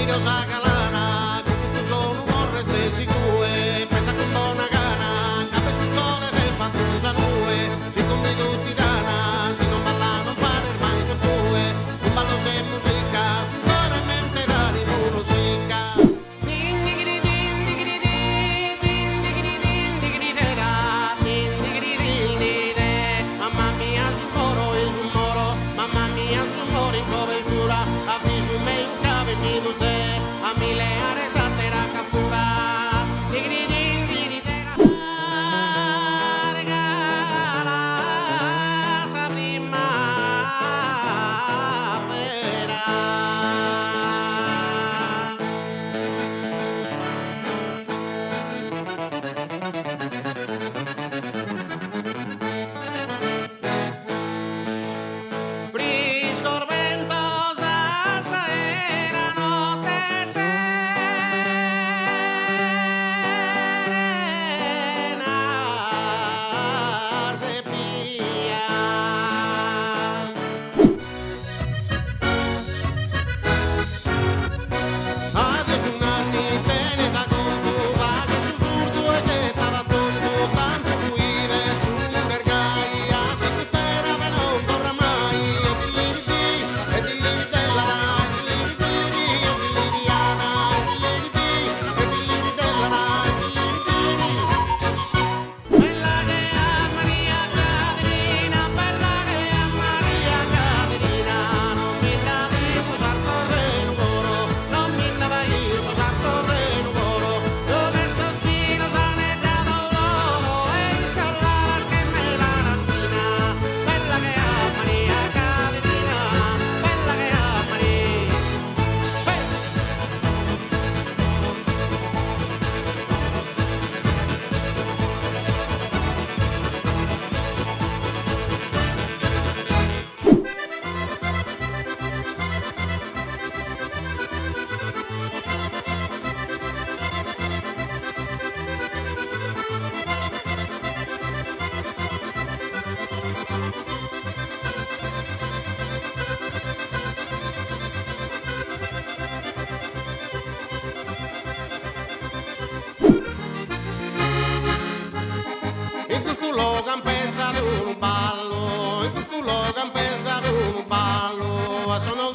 Rosa galana, cun custu sonu no restes igue, pensa cun bona gana, ca b'est su sole de fatu sa nue, si cumbidu ti dana, si non ballas non pares mai totue, cun ballos e musica, su coro e mente d'animu no sica. Mamma mia su moro est su moro, mamma mia su moro in cobertura, a bisu meu ca bennidu ses a mi leare sa teraca pura. Regala sa primavera. Friscos bentos a s'aera notte serena ebbia. Adiosu Nanni tenet a contu, faghet su surdu e ghettat a tontu, tantu fuidet su mundu est gai, a sicutera be non torrat mai, e dilliriti, e dilliritellara, e dilliritiliri, e dilliriana, e dilliriti, e dilliritellara, e dilliritiliri. Bella che a Maria Caderina, bella che a Maria Caderina, non mi nd'at in sos artos de Nugoro, non mi nd'at in sos artos de Nugoro, dove sos pilos aneddados d'oro e in sas laras che mela arantzina, bella che a Maria Caderina, bella che a Maria. In custu logu an pesadu unu ballu, in custu logu an pesadu unu ballu, a sono.